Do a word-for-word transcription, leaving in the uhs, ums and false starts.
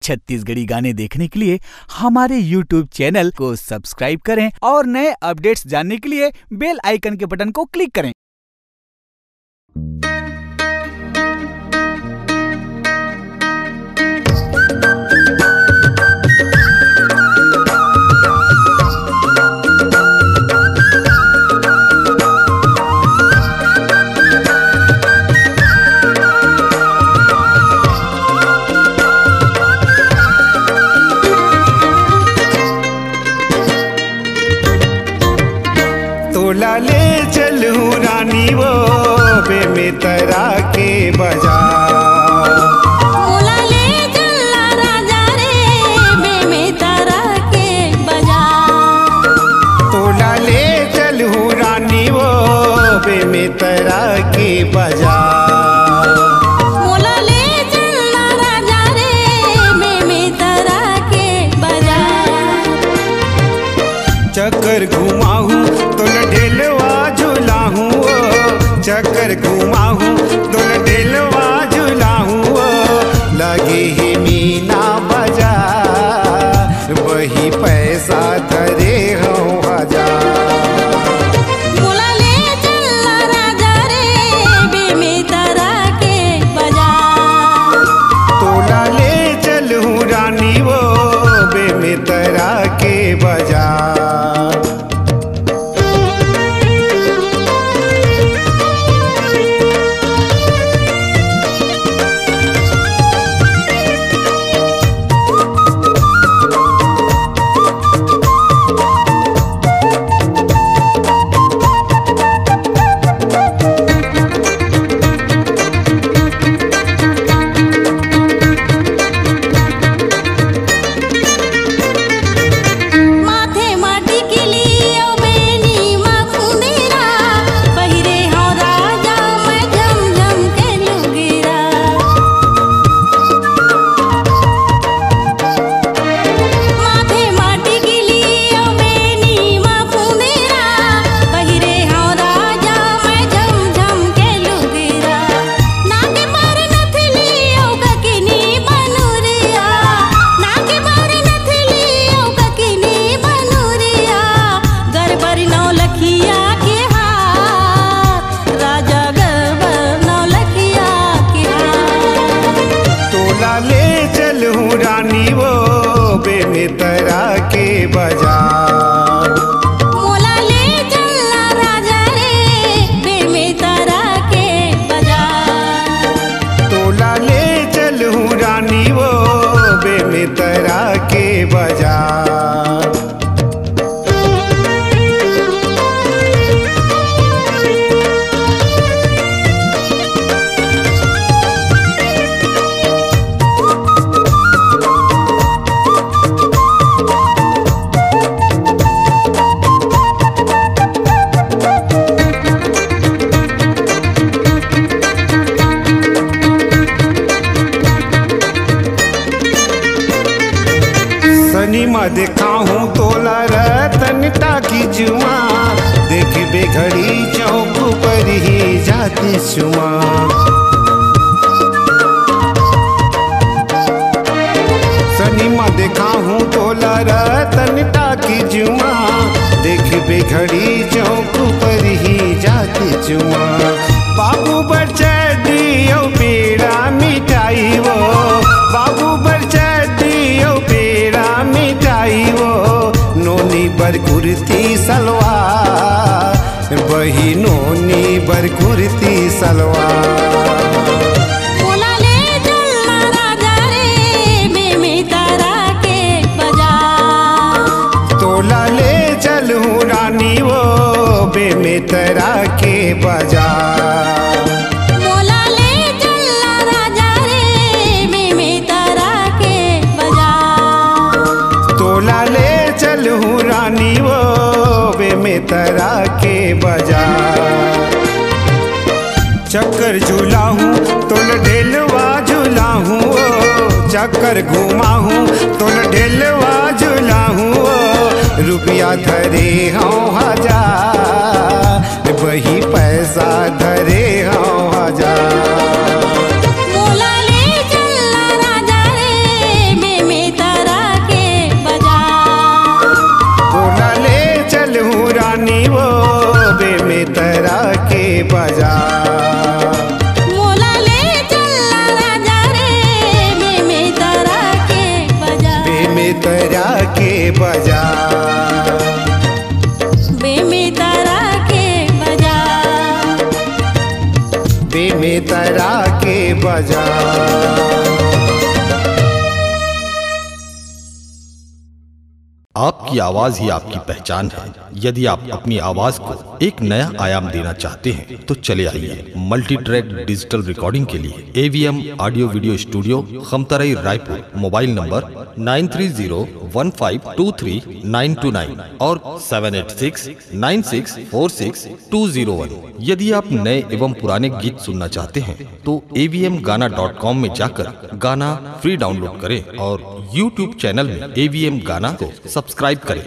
छत्तीसगढ़ी गाने देखने के लिए हमारे YouTube चैनल को सब्सक्राइब करें और नए अपडेट्स जानने के लिए बेल आइकन के बटन को क्लिक करें। तोला ले चलहूँ रानी वो बेमेतरा के बाजार। मोला ले चलना राजा रे बेमेतरा के बाजार। तोला ले चलहूँ रानी वो बेमेतरा के बाजार। मोला ले चलना राजा रे बेमेतरा के बाजार। चक्कर घुमाहूँ तोला ढेलवा झुलाहूँ ओ, चक्कर घुमाहूँ तोला ढेलवा झुलाहूँ ओ, लगे हे मीना बाजार, वही पैसा धरे हूँ हजार। मोला ले चलना राजा रे बेमेतरा के बाजार। तोला ले चलहूँ रानी वो बेमेतरा के बाजार। माथे मा टिकली अउ बेनी मा फुंदेरा, पहिरे हंव राजा मैं झमझम के लुगेरा। माथे मा टिकली अउ बेनी मा फुंदेरा, पहिरे हंव राजा मैं झमझम के लुगेरा। नाक मा नथली अउ ककनी बनुरिया, नाक मा नथली अउ ककनी बनुरिया, गरबर नौलखिया के हार, राजा गरबर नौलखिया के हार। तोला ले चलहूँ रानी वो बेमेतरा के बाजार। मोला ले चलना राजा रे बेमेतरा के बाजार। तोला ले चलहूँ रानी वो बेमेतरा के बाजार। सनिमा देखाहूँ तोला रतन टाकिज मा, देखबे घड़ी चौक पर ही जाते सुमा। सनिमा देखाहूँ तोला रतन टाकिज मा, देखबे घड़ी चौक पर ही जाते सुमा। बाबू बर चड्डी अउ पेड़ा मिठाई वो, बाबू बर चड्डी अउ पेड़ा मिठाई वो, नोनी बर कुर्ती सलवार, बही नोनी बर कुर्ती सलवार। मोला ले चलना राजा रे बेमेतरा के बाजार। तोला ले चलहूँ रानी वो बेमेतरा के बाजार। मोला ले चलना राजा रे बेमेतरा के बाजार। तोला ले चलहूँ रानी वो बेमेतरा के बाजार। चक्कर झुलाहूँ तोल ढेलवा झुलाहूँ ओ, चक्कर घुमाहूँ तोल ढेलवा झुलाहूँ ओ, रुपया धरे हूँ हजार, बही पैसा धरे हूँ हजार। मोला ले चलना राजा रे, मैं तरा के बजा। बेमेतरा के बजा। बेमेतरा के बजा। आपकी आवाज ही आपकी पहचान है। यदि आप अपनी आवाज को एक नया आयाम देना चाहते हैं तो चले आइए मल्टी ट्रैक डिजिटल रिकॉर्डिंग के लिए A V M audio video studio, Khamtarai, Raipur. Mobile number nine three zero one five two three nine two nine और seven eight six nine six four six two zero one. यदि आप नए एवं पुराने गीत सुनना चाहते हैं तो एवीएम गाना डॉट कॉम में जाकर गाना फ्री डाउनलोड करें और यूट्यूब चैनल में एवीएम गाना को सब्सक्राइब करें।